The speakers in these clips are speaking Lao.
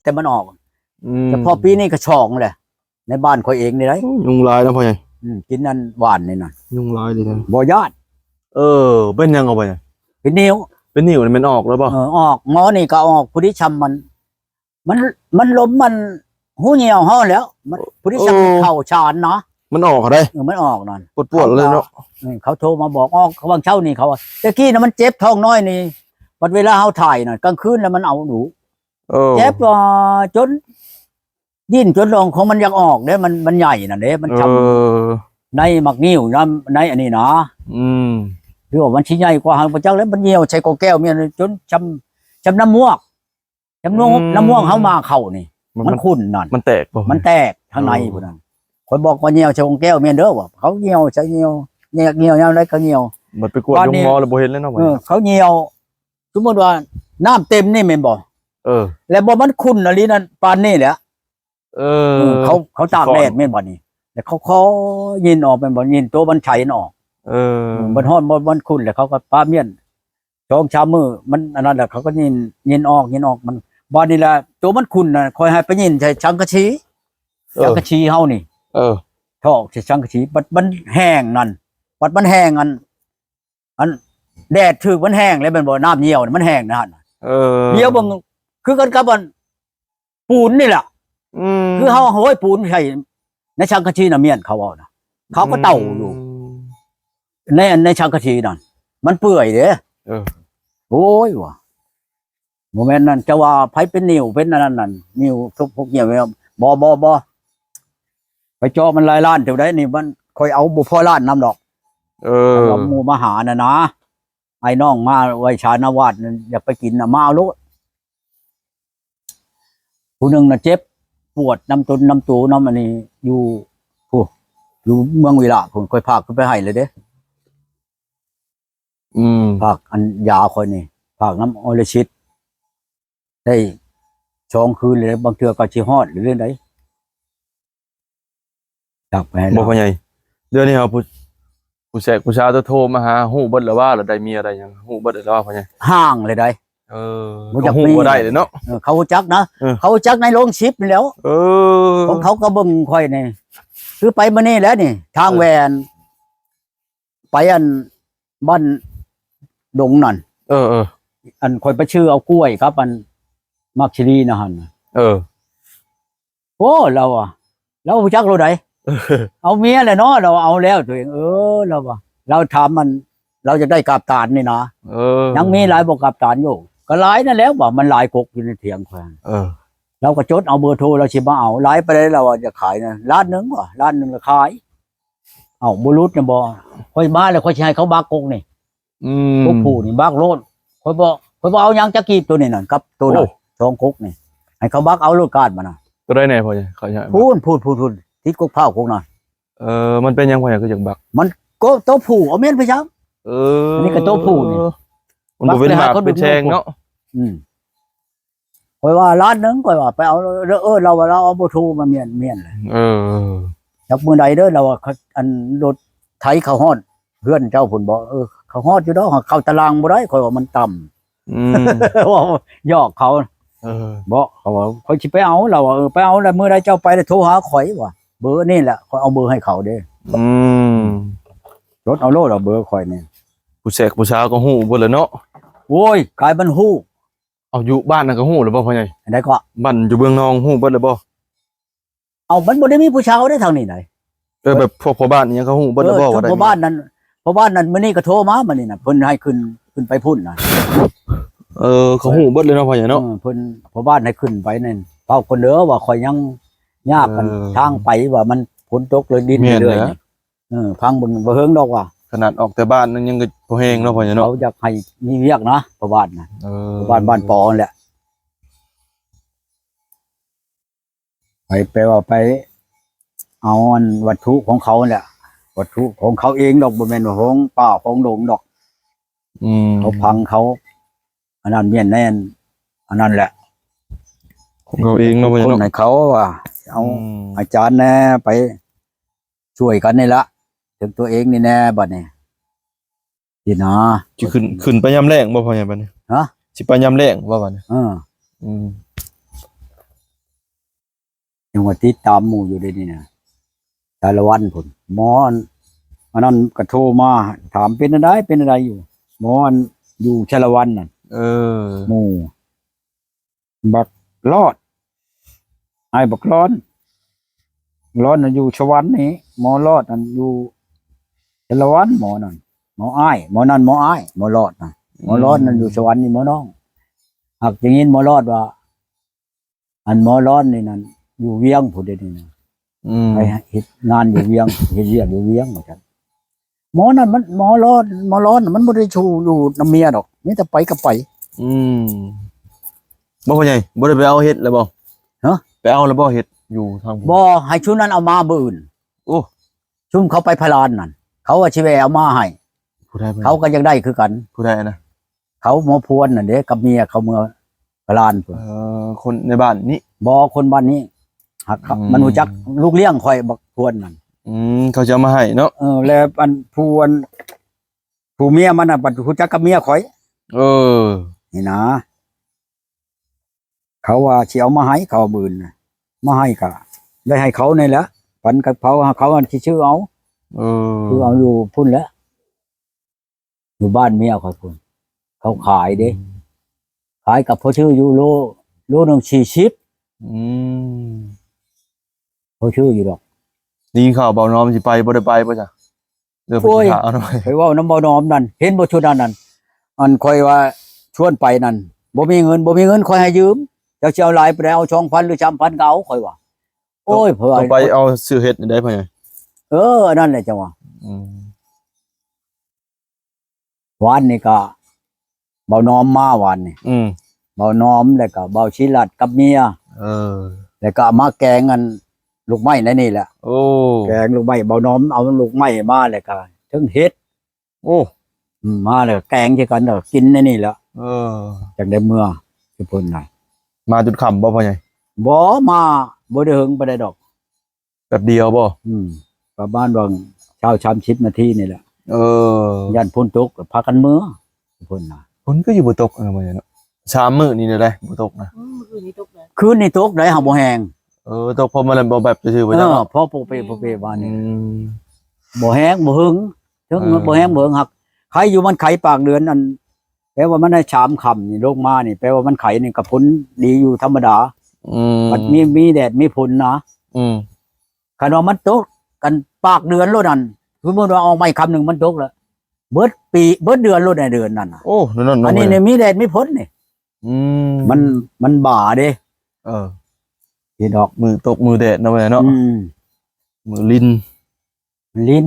ຕ່ມັນອອກ ອືມ ສະເພາະປີນີ້ກໍສອງແຫຼະ ໃນບ້ານຂ້ອຍເອງນີ້ໄດ໋. ໂອ້ ຍຸງຫຼາຍເນາະພໍ່ໃຫຍ່. ອືມ ກິນອັນຫວ່ານນີ້ນະ ຍຸງຫຼາຍເລີຍນະ ບໍ່ຢ້ານ. ເອີ ເປັນຫຍັງເອົາໄປ? ເປັນໜິວ ເປັນໜິວນີ້ແມ່ນອອກແລ້ວບໍ່? ເອີ ອອກ ໝໍນີ້ກໍອອກ ຜູ້ທີ່ຊ້ຳມັນ ມັນ ມັນລົມມັນຫູ່ຍ່ຽວເຮົາແລ້ວ ມັນ ຜູ້ທີ່ຊ້ຳ ເອີ ເຂົ້າຊານນະ ມັນອອກເດ້. ເອີ ມັນອອກນັ້ນ ປວດໆເລີຍເນາະ. ເອີ ເຂົາໂທມາບອກ ອອກຫວ່າງເຊົ້ານີ້ ເຂົາວ່າ ແຕ່ກີ້ນະມັນເຈັບທ້ອງນ້ອຍນີ້ ບັດເວລາເຮົາຖ່າຍນະ ກາງຄືນລະມັນເອົາດຸ ເອີ ເຈັບ ຈົນ ດິ້ນຈົນໜອງຂອງມັນຢາກອອກເດ້ ມັນ ມັນໃຫຍ່ນັ້ນເດ້ ມັນຊ່ຳ ເອີ ໃນໝາກງິ້ວນຳ ໃນອັນນີ້ນະ. ອືມ ຫຼືວ່າມັນຊິໃຫຍ່ກວ່າຫັ້ນ ບໍ່ຈັກແລ້ວ ມັນຍ່ຽວໃສ່ກອງແກ້ວ ແມ່ນຈົນຊ່ຳ ຊ່ຳນ້ຳມວກ ນ້ຳນວງ ອືມ ນ້ຳມ່ວງເຮົາມາເຂົ້ານີ້ ມັນ ມັນຂຸ້ນນັ້ນ ມັນແຕກບໍ່? ມັນແຕກທາງໃນ ເອີ ພຸ້ນນັ້ນ. ຂ້ອຍບອກວ່າຍ່ຽວໃສ່ກອງແກ້ວແມ່ນເດີວ່າ ເຂົາຍ່ຽວໃສ່ຍ່ຽວ ແຍກຍ່ຽວຍາມໃດກໍຍ່ຽວ. ບັດໄປກວດໂຮງໝໍແລ້ວບໍ່ເຫັນແລ້ວເນາະ. ເອີ ເຂົາຍ່ຽວ ສົມມຸດວ່ານ້ຳເຕັມນີ້ແມ່ນບໍ່? ເອີ ແລ້ວບໍ່ ມັນຂຸ້ນອີ່ຫຼີນັ້ນ ປານນີ້ແຫຼະ. ເອີ ເອີ ເຂົາ ເຂົາຕາກແດດແມ່ນບໍ່ນີ້ ແລ້ວເຂົາຂໍຍິນອອກແມ່ນບໍ່? ຍິນໂຕມັນໄຖນອອກ. ເອີ ເອີ ມັນຮ້ອນ ມັນຂຸ້ນ ແລ້ວເຂົາກໍປາມ້ຽນ ສອງສາມມື້ມັນອັນນັ້ນແຫຼະ ເຂົາກໍຍິນ ຍິນອອກ ຍິນອອກ ມັນ ບາດນີ້ລະ ໂຕມັນຂຸ້ນນະ ຂ້ອຍໃຫ້ໄປຍິນໃສ່ສັງກະສີ ເອີ ສັງກະສີເຮົານີ້ ເອີ ຖອກໃສ່ສັງກະສີ ບັດມັນແຫ້ງນັ້ນ ບັດມັນແຫ້ງ ອັນ ອັນແດດຖືກມັນແຫ້ງແລ້ວແມ່ນບໍ່? ນ້ຳຍ່ຽວນີ້ມັນແຫ້ງນະຫັ້ນ ເອີ ດຽວເບິ່ງ ຄືກັນກັບອັນ ປູນນີ້ແຫຼະ ອືມ ຄືເຮົາໂຮຍປູນໃສ່ໃນສັງກະສີນະ ມ້ຽນເຂົາເວົ້ານະ ເຂົາກໍເຕົາຢູ່ ອືມ ໃນ ໃນສັງກະສີນັ້ນ ມັນເປື່ອຍເດ້. ເອີ ໂອ້ຍວ່າ ບໍ່ແມ່ນນັ້ນ ຈະວ່າໃຜເປັນໜິວເປັນອັນນັ້ນນັ້ນ ໜິວທຸບພວກຫຍັງ ບໍ່ ບໍ່ ບໍ່ ໄປເຈາະມັນຫຼາຍລ້ານເທົ່າໃດນີ້ ມັນ ຂ້ອຍເອົາບໍ່ພໍລ້ານນຳດອກ. ເອີ ເອົາໝູ່ມາຫານະນະ ອ້າຍນ້ອງມາໄວ້ສານະວາດນັ້ນ ຢາກໄປກິນນະ ມາເອົາໂລດ. ຜູ້ໜຶ່ງນະເຈັບປວດນຳຕົນນຳໂຕນຳອັນນີ້ ຢູ່ ຜູ້ ຢູ່ເມືອງວິລະພຸ້ນ ຂ້ອຍພາຂຶ້ນໄປໃຫ້ແລ້ວເດ້. ອືມ ພາກອັນຢາຂ້ອຍນີ້ ພາກນຳອໍລິຊິດ ໄດ້ສອງຄືນແລ້ວ ບາງເທື່ອກໍຊິຮອດຫຼືໃດ ຈັກໄປໃຫ້ ບໍ່ພໍ່ໃຫຍ່. ດຽວນີ້ເຮົາ ຜູ້ ຜູ້ແຊກຜູ້ຊາວໂທມາຫາ ຮູ້ເບິດແລ້ວວ່າ ລະໄດ້ເມຍໄດ້ຫຍັງ ຮູ້ເບິດແລ້ວວ່າພໍ່ໃຫຍ່ ຫ່າງເລີຍໃດ. ເອີ ບໍ່ຢາກມີ ເຂົາຮູ້ບໍ່ໄດ້ເລີຍເນາະ. ເອີ ເຂົາຮູ້ຈັກນະ ເອີ ເຂົາຮູ້ຈັກໃນໂລງສິບນີ້ແຫຼ້ວ. ເອີ ຂອງເຂົາກໍເບິ່ງຂ້ອຍນີ້ ຄືໄປມື້ນີ້ແຫຼະນີ້ ທາງ ເອີ ແວ່ນ ໄປອັນບ້ານດົງນັ້ນ. ເອີໆ ອັນຂ້ອຍໄປຊື້ເອົາກ້ວຍກັບອັນໝາກຊີລີນະຫັ້ນ. ເອີ ໂອ້ ລາວວ່າ ລາວຮູ້ຈັກໂລດໃດ ເອີ ເອົາເມຍແຫຼະເນາະ ລາວວ່າ ເອົາແລ້ວຕົວເອງ. ເອີ ລາວວ່າ ລາວຖາມມັນ ລາວຢາກໄດ້ກາບຕານນີ້ນະ. ເອີ ຍັງມີຫຼາຍບໍ່ກາບຕານຢູ່? ກໍຫຼາຍນັ້ນແຫຼະວ່າ ມັນຫຼາຍກົກຢູ່ໃນຖຽງຂ້ອຍ. ເອີ ລາວກໍຈົດເອົາເບີໂທ ລາວຊິມາເອົາ. ຫຼາຍປານໃດ? ລາວວ່າຢາກຂາຍນະ ລ້ານໜຶ່ງບໍ່? ລ້ານໜຶ່ງລະຂາຍ. ເອົ້າ ບໍ່ຫຼຸດນະບໍ່? ຂ້ອຍມາແລ້ວ ຂ້ອຍຊິໃຫ້ເຂົາບັກກົກນີ້. ອືມ ກົກຜູ້ນີ້ບັກໂລດ. ຂ້ອຍບໍ່ ຂ້ອຍບໍ່ເອົາຫຍັງຈັກກີບ ໂຕນີ້ນັ້ນກັບໂຕນັ້ນ. ໂອ້ ສອງກົກນີ້ ໃຫ້ເຂົາບັກເອົາໂລດກາດມັນນະ. ໂຕໃດແດ່ພໍ່ໃຫຍ່? ເຂົາໃຫ້ ພຸ້ນ ພຸ້ນ ພຸ້ນ ທິດກົກພ້າວກົກນັ້ນ. ເອີ ມັນເປັນຫຍັງພໍ່ໃຫຍ່ຄືຢາກບັກ? ມັນກໍໂຕຜູ້ ເອົາແມ່ນໄປຊະ. ເອີ ອັນນີ້ກໍໂຕຜູ້ນີ້ ມັນບໍ່ເປັນໝາກເປັນແຊງເນາະ. ອືມ ຂ້ອຍວ່າລ້ານໜຶ່ງ ຂ້ອຍວ່າໄປເອົາເດີ. ເອີ ລາວວ່າລາວເອົາບໍ່ໂທມາມ້ຽນ ມ້ຽນ. ເອີ ຈັກມື້ໃດເດີ ລາວວ່າ ອັນລົດໄຖເຂົ້າຮອດເຮືອນເຈົ້າພຸ້ນບໍ່? ເອີ ເຂົ້າຮອດຢູ່ດອກ ເຂົ້າຕາລາງບໍ່ໄດ້ ຂ້ອຍວ່າມັນຕ່ຳ. ອືມ ເວົ້າຫຍອກເຂົາ. ເອີ ບໍ່ ເຂົາວ່າ ຂ້ອຍຊິໄປເອົາ ລາວວ່າ. ເອີ ໄປເອົາແລ້ວ ມື້ໃດເຈົ້າໄປແລ້ວໂທຫາຂ້ອຍວ່າ ເບີນີ້ແຫຼະ ຂ້ອຍເອົາເບີໃຫ້ເຂົາເດ້. ອືມ ຈົດເອົາໂລດ ເອົາເບີຂ້ອຍນີ້. ຜູ້ແຊກຜູ້ຊາວກໍຮູ້ເບິດແລ້ວເນາະ. ໂອ້ຍ ກາຍມັນຮູ້ ເອົາ ຢູ່ບ້ານນັ້ນກໍຮູ້ແລ້ວບໍ່ພໍ່ໃຫຍ່? ອັນໃດເກາະ? ບ້ານຢູ່ເມືອງນອງຮູ້ເບິດແລ້ວບໍ່? ເອົ້າ ມັນບໍ່ໄດ້ມີຜູ້ຊາວເດ້ທາງນີ້ໃດ. ເອີ ແບບພວກພໍ່ບ້ານອີ່ຫຍັງເຂົາຮູ້ເບິດແລ້ວບໍ່? ເອີ ວ່າໄດ້ ພໍ່ບ້ານນັ້ນ ພໍ່ບ້ານນັ້ນມື້ນີ້ກໍໂທມາມື້ນີ້ນະ ເພິ່ນໃຫ້ຂຶ້ນ ຂຶ້ນໄປພຸ້ນນະ. ເອີ ເຂົາຮູ້ເບິດເລີຍເນາະພໍ່ໃຫຍ່ເນາະ. ເອີ ເພິ່ນ ພໍ່ບ້ານໃຫ້ຂຶ້ນໄປນັ້ນ ເຝົ້າກ່ອນເດີວ່າຂ້ອຍຍັງຍາກ ເອີ ທາງໄປ ວ່າມັນຝົນຕົກເລີຍດິນ ແມ່ນເລີຍ. ເອີ ຟັງເບິ່ງ ບໍ່ເຫິງດອກວ່າ ຂະໜາດອອກແຕ່ບ້ານນັ້ນຍັງກໍພໍແຮງເນາະ ພໍ່ໃຫຍ່ເນາະ. ເຂົາຢາກໃຫ້ມີວຽກນະ ພໍ່ບ້ານນະ. ເອີ ພໍ່ບ້ານ ບ້ານປໍນັ້ນແຫຼະ ໄປ ແປວ່າໄປເອົາອັນວັດຖຸຂອງເຂົາແຫຼະ ວັດຖຸຂອງເຂົາເອງດອກ ບໍ່ແມ່ນວ່າຂອງປ່າຂອງດົງດອກ. ອືມ ເຂົາຝັງເຂົາ ອັນນັ້ນແມ່ນແນ່ນ ອັນນັ້ນແຫຼະ ຂອງເຂົາເອງເນາະ ພໍ່ໃຫຍ່ເນາະ. ໃຫ້ເຂົາວ່າ ເອົາ ອືມ ອາຈານແດ່ ໄປຊ່ວຍກັນນີ້ລະ ເຖິງຕົວເອງນີ້ແນ່ບັດນີ້ ຊິນະ. ຊິຂຶ້ນ ຂຶ້ນໄປຍາມແລ້ງບໍ່ພໍ່ໃຫຍ່ບັດນີ້? ຮະ? ຊິໄປຍາມແລ້ງບໍ່ບັດນີ້? ເອີ ອືມ ຍັງວ່າຕິດຕາມໝູ່ຢູ່ເດນີ້ນະ ສາລະວັນພຸ້ນ. ໝໍອັນ ອັນນັ້ນກໍໂທມາຖາມ ເປັນແນວໃດ ເປັນແນວໃດຢູ່ ໝໍອັນຢູ່ສາລະວັນນັ້ນ. ເອີ ໝູ່ບັກລອດ ອ້າຍບັກລອນ ລອນນັ້ນຢູ່ສະຫວັນນີ້ ໝໍລອດນັ້ນຢູ່ສາລະວັນ. ໝໍນັ້ນ ໝໍອ້າຍ ໝໍນັ້ນໝໍອ້າຍ ໝໍລອດນະ. ໝໍລອດນັ້ນຢູ່ສະຫວັນນີ້ ໝໍນ້ອງ. ຫາກໄດ້ຍິນໝໍລອດວ່າ ອັນໝໍລອນນີ້ນັ້ນຢູ່ວຽງພຸ້ນເດນີ້ນະ. ອືມ ໄປເຮັດງານຢູ່ວຽງ ເຮັດວຽກຢູ່ວຽງວ່າຊັ້ນ. ໝໍນັ້ນມັນ ໝໍລອນ ໝໍລອນມັນບໍ່ໄດ້ຢູ່ນຳເມຍດອກ ມີແຕ່ໄປກໍໄປ. ອືມ ບໍ່ ພໍ່ໃຫຍ່ ບໍ່ໄດ້ໄປເອົາເຫັດແລ້ວບໍ່? ຮະ? ໄປເອົາແລ້ວບໍ່ເຫັດຢູ່ທາງພຸ້ນ? ບໍ່ ໃຫ້ຊຸມນັ້ນເອົາມາມື້ອື່ນ. ໂອ້ ຊຸມເຂົາໄປພະລານນັ້ນ ເຂົາວ່າຊິແວ່ເອົາມາໃຫ້. ຜູ້ໃດ? ເຂົາກໍຢາກໄດ້ຄືກັນ. ຜູ້ໃດນະ? ເຂົາໝໍພວນນັ້ນເດ້ ກັບເມຍເຂົາເມືອພະລານພຸ້ນ. ເອີ ຄົນໃນບ້ານນີ້? ບໍ່ ຄົນບ້ານນີ້. ຫາກ ອືມ ມັນຮູ້ຈັກລູກລ້ຽງຂ້ອຍ ບັກພວນນັ້ນ. ອືມ ເຂົາຈະເອົາມາໃຫ້ເນາະ. ເອີ ແລ້ວອັນຜູ້ ອັນ ຜູ້ເມຍມັນນະ ບັດຮູ້ຈັກກັບເມຍຂ້ອຍ. ເອີ ນີ້ນະ. ເຂົາວ່າຊິເອົາມາໃຫ້ເຂົາມື້ອື່ນນະ ມາໃຫ້ກະໄດ້ໃຫ້ເຂົານີ້ແຫຼະ ປັນກັບເຂົາ ເຂົາອັນຊິຊື້ເອົາ. ເອີ ຊື້ເອົາຢູ່ພຸ້ນແຫຼະ ຢູ່ບ້ານເມຍຂ້ອຍພຸ້ນ ເຂົາຂາຍເດ້. ອືມ ຂາຍກັບພໍຊື້ຢູ່ໂລ ໂລໜຶ່ງສີ່ສິບ. ອືມ ພໍຊື້ຢູ່ດອກ. ໄດ້ຍິນຂ່າວເບົານ້ອມຊິໄປ ບໍ່ໄດ້ໄປບໍ່ຈະ? ໂອ້ຍ ໄປເວົ້ານຳເບົານ້ອມນັ້ນ ເຫັນບໍ່ຊຸດນັ້ນນັ້ນ ອັນຂ້ອຍວ່າຊວນໄປນັ້ນ ບໍ່ມີເງິນ ບໍ່ມີເງິນ ຂ້ອຍໃຫ້ຢືມ ເຈົ້າຊິເອົາຫຼາຍປານໃດ ເອົາສອງພັນ ຫຼື ສາມພັນ ກໍເອົາ ຂ້ອຍວ່າ. ໂອ້ຍ ເພິ່ນວ່າ ຕ້ອງໄປເອົາຊື້ເຫັດໄດ້ພໍ່ໃຫຍ່. ເອີ ອັນນັ້ນແຫຼະຈັ່ງວ່າ. ອືມ ວານນີ້ກໍເບົານ້ອມມາວານນີ້. ອືມ ເບົານ້ອມ ແລ້ວກໍເບົາສີລັດກັບເມຍ. ເອີ ແລ້ວກໍເອົາມາແກງອັນລູກໄມ້ໃນນີ້ແຫຼະ. ໂອ້ ແກງລູກໄມ້ ເບົານ້ອມເອົາລູກໄມ້ມາ ແລ້ວກໍເຖິງເຫັດ. ໂອ້ ອືມ ມາແລ້ວແກງໃສ່ກັນ ແລ້ວກິນໃນນີ້ແຫຼະ. ເອີ ຈັ່ງໄດ້ເມືອ ຄືເພິ່ນນະ. ມາຈົນຄ່ຳບໍ່ພໍ່ໃຫຍ່? ບໍ່ ມາບໍ່ໄດ້ເຫິງປານໃດດອກ. ແປັບດຽວບໍ່? ອືມ ປະມານຫວ່າງຊາວສາມສິບນາທີນີ້ແຫຼະ. ເອີ ຢ້ານຝົນຕົກ ພາກັນເມືອ ເພິ່ນນະ. ຝົນຄືຊິບໍ່ຕົກນະມື້ນີ້ເນາະ ສາມມື້ນີ້ແຫຼະບໍ່ຕົກນະ. ອືມ ມື້ຄືນນີ້ຕົກໄດ໋ ຄືນນີ້ຕົກໄດ໋ ຫາກບໍ່ແຮງ. ເອີ ຕົກພໍມາແລ້ວບໍ່ແບບຊື່ໆ ບໍ່ຈັກເນາະ. ເອີ ພໍໂປເປໂປເປບາດນີ້. ອືມ ບໍ່ແຮງບໍ່ເຫິງ ເຖິງ ເອີ ບໍ່ແຮງບໍ່ເຫິງ ຫາກໄຄຢູ່ ມັນໄຄປາກເດືອນ ອັນ ແປວ່າມັນໄດ້ສາມຄ່ຳນີ້ລົງມານີ້ ແປວ່າມັນໄຄນີ້ກໍຜົນດີຢູ່ທຳມະດາ. ອືມ ມັນມີ ມີແດດມີຝົນນະ. ອືມ ຄັນວ່າມັນຕົກກັນປາກເດືອນໂລດນັ້ນ ສົມມຸດວ່າອອກໃໝ່ຄ່ຳໜຶ່ງມັນຕົກແລ້ວ ເບິດປີ ເບິດເດືອນໂລດໃນເດືອນນັ້ນນະ. ໂອ້ ນັ້ນໆ ອັນນີ້ນີ້ມີແດດມີຝົນນີ້. ອືມ ມັນ ມັນບາເດ້. ເອີ ເຫັນດອກ ມື້ຕົກມື້ແດດເນາະ ມື້ເນາະ. ອືມ ມື້ລິນ ລິນ.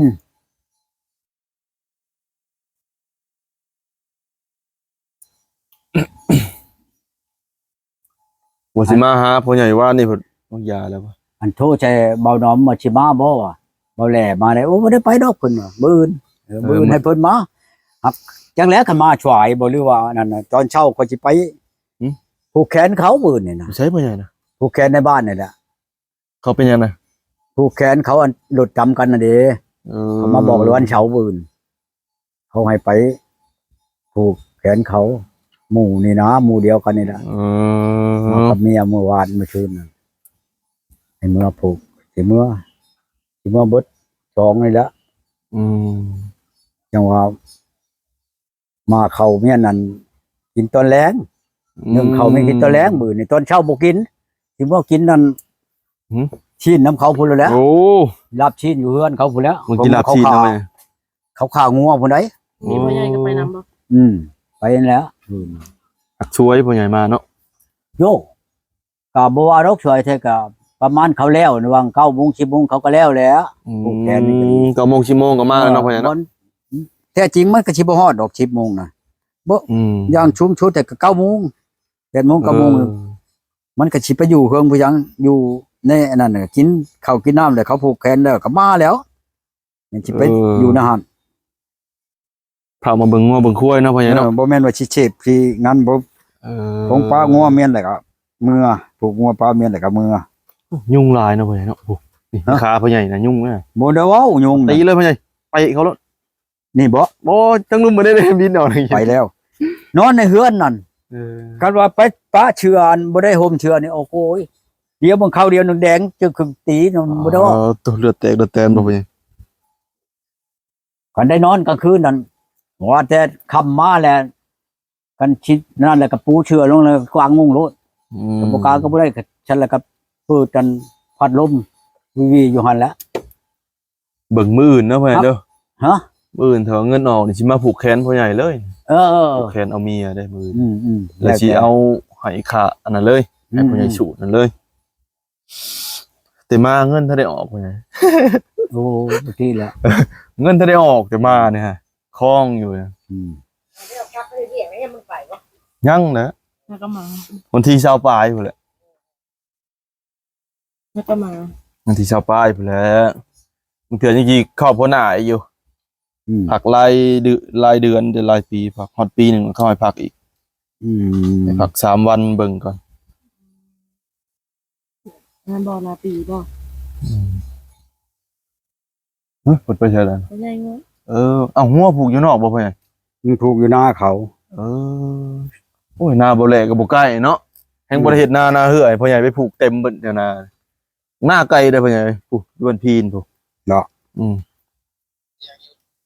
ວ່າຊິມາຫາພໍ່ໃຫຍ່ວານນີ້ເພິ່ນ ໂອ້ຍ ຢ່າແລ້ວ. ອັນໂທໃສ່ເບົານ້ອມວ່າຊິມາບໍ່ ວ່າເບົາແຫຼມາໄດ້. ໂອ້ ບໍ່ໄດ້ໄປດອກ ເພິ່ນວ່າ ມື້ອື່ນ. ເອີ ເອີ ມື້ອື່ນໃຫ້ເພິ່ນມາ. ຫາກຈັກແລ້ວ ຄັນມາສວາຍບໍ່ ຫຼືວ່ານັ້ນນະ ຕອນເຊົ້າຂ້ອຍຊິໄປ ຫື ຜູກແຂນເຂົາມື້ອື່ນນີ້ນະ. ໃສພໍ່ໃຫຍ່ນະ? ຜູກແຂນໃນບ້ານນີ້ແຫຼະ. ເຂົາເປັນຫຍັງນະ? ຜູກແຂນເຂົາ ອັນລົດຕຳກັນນະເດ. ເອີ ເຂົາມາບອກລະວັນເສົາມື້ອື່ນ ເຂົາໃຫ້ໄປຜູກແຂນເຂົາ ໝູ່ນີ້ນະ ໝູ່ດຽວກັນນີ້ລະ. ເອີ ມາກັບເມຍມື້ວານມື້ຊືນນະ ໃຫ້ເມືອຜູກ ຊິເມືອ ຊິເມືອເບິດສອງນີ້ລະ. ອືມ ຈັ່ງວ່າ ມາເຂົ້າເມຍນັ້ນກິນຕອນແລງ. ອືມ ໜຶ່ງເຂົ້າເມຍກິນຕອນແລງ ມື້ນີ້ຕອນເຊົ້າບໍ່ກິນ ຊິເມືອກິນນັ້ນ ຫື ຊີ້ນນຳເຂົາພຸ້ນແຫຼະ. ໂອ້ ລາບຊີ້ນຢູ່ເຮືອນເຂົາພຸ້ນແຫຼະ. ມາກິນລາບຊີ້ນນຳແມ່. ເຂົາຂ້າງົວພຸ້ນໃດ໋. ໂອ້ ມີພໍ່ໃຫຍ່ກໍໄປນຳບໍ່? ອືມ ໄປຫັ້ນແຫຼະ. ອືມ ຮັກຊ່ວຍພໍ່ໃຫຍ່ມາເນາະ. ໂຍ ກໍບໍ່ວ່າດອກ ຊ່ວຍແທ້ກໍປະມານເຂົາແລ້ວ ຫວ່າງເກົ້າໂມງ ສິບໂມງ ເຂົາກໍແລ້ວແຫຼະ. ອືມ ຜູກແຂນນີ້ກໍດີ ເກົ້າໂມງ ສິບໂມງກໍມາແລ້ວເນາະ. ເອີ ພໍ່ໃຫຍ່ເນາະ ແທ້ຈິງມັນກໍຊິບໍ່ຮອດດອກ ສິບໂມງນະ. ບໍ່ ອືມ ຢ່າງສູງສຸດແຕ່ກໍເກົ້າໂມງ ແປດໂມງ ເກົ້າໂມງ. ເອີ ມັນກໍຊິໄປຢູ່ເຮືອນຜູ້ຫຍັງ ຢູ່ໃນອັນນັ້ນ ກິນເຂົ້າກິນນ້ຳແລ້ວ ເຂົາຜູກແຂນແລ້ວກໍມາແລ້ວ. ຍັງຊິໄປ ເອີ ຢູ່ນະຫັ້ນ ພາມາເບິ່ງງົວເບິ່ງຄວາຍເນາະ ພໍ່ໃຫຍ່ເນາະ. ເອີ ບໍ່ແມ່ນວ່າຊິເສບຊິງານບໍ່. ເອີ ຜົງປາງົວແມ່ນແລ້ວກໍເມືອ ຜູກງົວປາແມ່ນແລ້ວກໍເມືອ. ໂອ້ ຍຸງຫຼາຍເນາະ ພໍ່ໃຫຍ່ເນາະ. ໂອ້ ນີ້ ຮະ ຂາພໍ່ໃຫຍ່ນະ ຍຸງນະ. ບໍ່ໄດ້ເວົ້າຍຸງນະ ຕີເລີຍພໍ່ໃຫຍ່ ໄປເຂົາໂລດ. ນີ້ບໍ່? ບໍ່ ທັງລຸ່ມບໍ່ໄດ້ ໄດ້ບິນເອົານີ້ ໄປແລ້ວ ນອນໃນເຮືອນນັ້ນ. ເອີ ຄັນວ່າໄປປະເສື້ອ ອັນບໍ່ໄດ້ຫົ່ມເສື້ອນີ້ ໂອ້ໂຫຍ ດຽວເບິ່ງເຂົ້າດຽວໜຶ່ງແດງຈຶ່ງຂຶ້ນຕີນ ມັນບໍ່ດອກ. ເອີ ໂຕເລືອດແຕກເລືອດແຕນບໍ່ ອືມ ເປັນຫຍັງ? ຄັນໄດ້ນອນກາງຄືນນັ້ນ ວ່າແຕ່ຄ່ຳມາແລ້ວ ຄັນຊິນັ້ນແລ້ວກໍປູເສື່ອລົງແລ້ວກາງມຸ້ງໂລດ. ອືມ ກໍບໍ່ກາງກໍບໍ່ໄດ້ ກໍຊັ້ນແລ້ວກໍເປີດອັນພັດລົມວີໆຢູ່ຫັ້ນແຫຼະ. ເບິ່ງມື້ອື່ນເນາະພໍ່ໃຫຍ່ເດີ. ຮະ? ມື້ອື່ນຖ້າເງິນອອກນີ້ຊິມາຜູກແຂນພໍ່ໃຫຍ່ເລີຍ. ເອີໆ ຜູກແຂນເອົາເມຍເດ້ມື້ອື່ນ. ອືມໆ ແລ້ວຊິເອົາໃຫ້ຄ່າອັນນັ້ນເລີຍ ໃຫ້ ອືມໆ ພໍ່ໃຫຍ່ສູດນັ້ນເລີຍ. ແຕ່ມາເງິນທັນໄດ້ອອກພຸ້ນນະ. ໂອ້ ບໍ່ຕິແລ້ວ ເງິນທັນໄດ້ອອກແຕ່ມານີ້ຮະ ຄອງຢູ່ນະ. ອືມ ຍັງນະ ແລ້ວກໍມາ ວັນທີຊາວປາຍພຸ້ນແຫຼະ ແລ້ວກໍມາ ວັນທີຊາວປາຍພຸ້ນແຫຼະ. ບາງເທື່ອຍັງຊິເຂົ້າຫົວໜ້າຢູ່. ອືມ ພັກຫຼາຍເດືອນ ຫຼາຍເດືອນ ແຕ່ຫຼາຍປີ ພັກຮອດປີໜຶ່ງເຂົາໃຫ້ພັກອີກ. ອືມ ໃຫ້ພັກສາມວັນເບິ່ງກ່ອນ. ງານບໍ່ ລາປີບໍ່? ອືມ ເອີ ເພິ່ນໄປໃສລະ? ໄປໄລ່ງົວ. ເອີ ເອົາ ງົວຜູກຢູ່ນອກບໍ່ພໍ່ໃຫຍ່? ມັນຜູກຢູ່ນາເຂົາ. ເອີ ໂອ້ຍ ນາບໍ່ແລກໍບໍ່ໃກ້ເນາະ ແຮ່ງ ອືມ ບໍ່ໄດ້ເຮັດນາ ນາເຮືອໃຫ້ພໍ່ໃຫຍ່ໄປຜູກເຕັມເບິດແຖວນາ. ນາໄກເດີພໍ່ໃຫຍ່ ພຸ້ນ ຢູ່ບ້ານພີນພຸ້ນເນາະ. ອືມ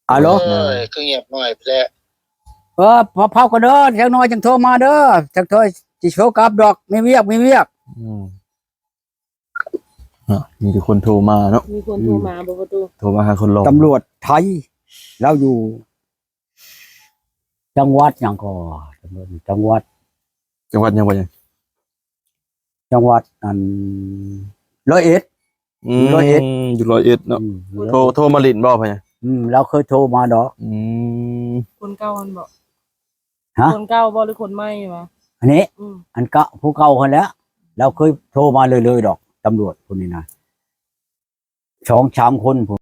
ອາໂລ ເອີຍ ຄືງຽບໜ້ອຍແທ້. ເອີ ເຝົ້າໆກັນເດີ ຈັກໜ້ອຍຈັ່ງໂທມາເດີ ຈັກໂທຊິໂທກັບດອກ ມີວຽກ ມີວຽກ. ອືມ ເນາະ ມີແຕ່ຄົນໂທມາເນາະ ມີຄົນໂທມາ ອືມ ບໍ່ປະຕູ ໂທມາຫາຄົນຫຼອກ. ຕຳຫຼວດໄທລາວຢູ່ ຈັງຫວັດຫຍັງກໍ ຕຳຫຼວດ ຈັງຫວັດ ຈັງຫວັດຫຍັງ ຫຍັງ? ຈັງຫວັດອັນ ຮ້ອຍເອັດ. ອືມ ຮ້ອຍເອັດ ຢູ່ຮ້ອຍເອັດເນາະ. ອືມ ໂທ ໂທມາຫຼິ້ນບໍ່ ພະຍາ? ອືມ ລາວເຄີຍໂທມາດອກ. ອືມ ຄົນເກົ່າຫັ້ນບໍ່? ຮະ? ຄົນເກົ່າບໍ່ ຫຼືຄົນໃໝ່ວະ? ອັນນີ້ ອືມ ອັນເກົ່າ ຜູ້ເກົ່າຫັ້ນແຫຼະ ລາວເຄີຍໂທມາເລື້ອຍໆດອກ ຕຳຫຼວດຄົນນີ້ນະ ສອງສາມຄົນພຸ້ນ.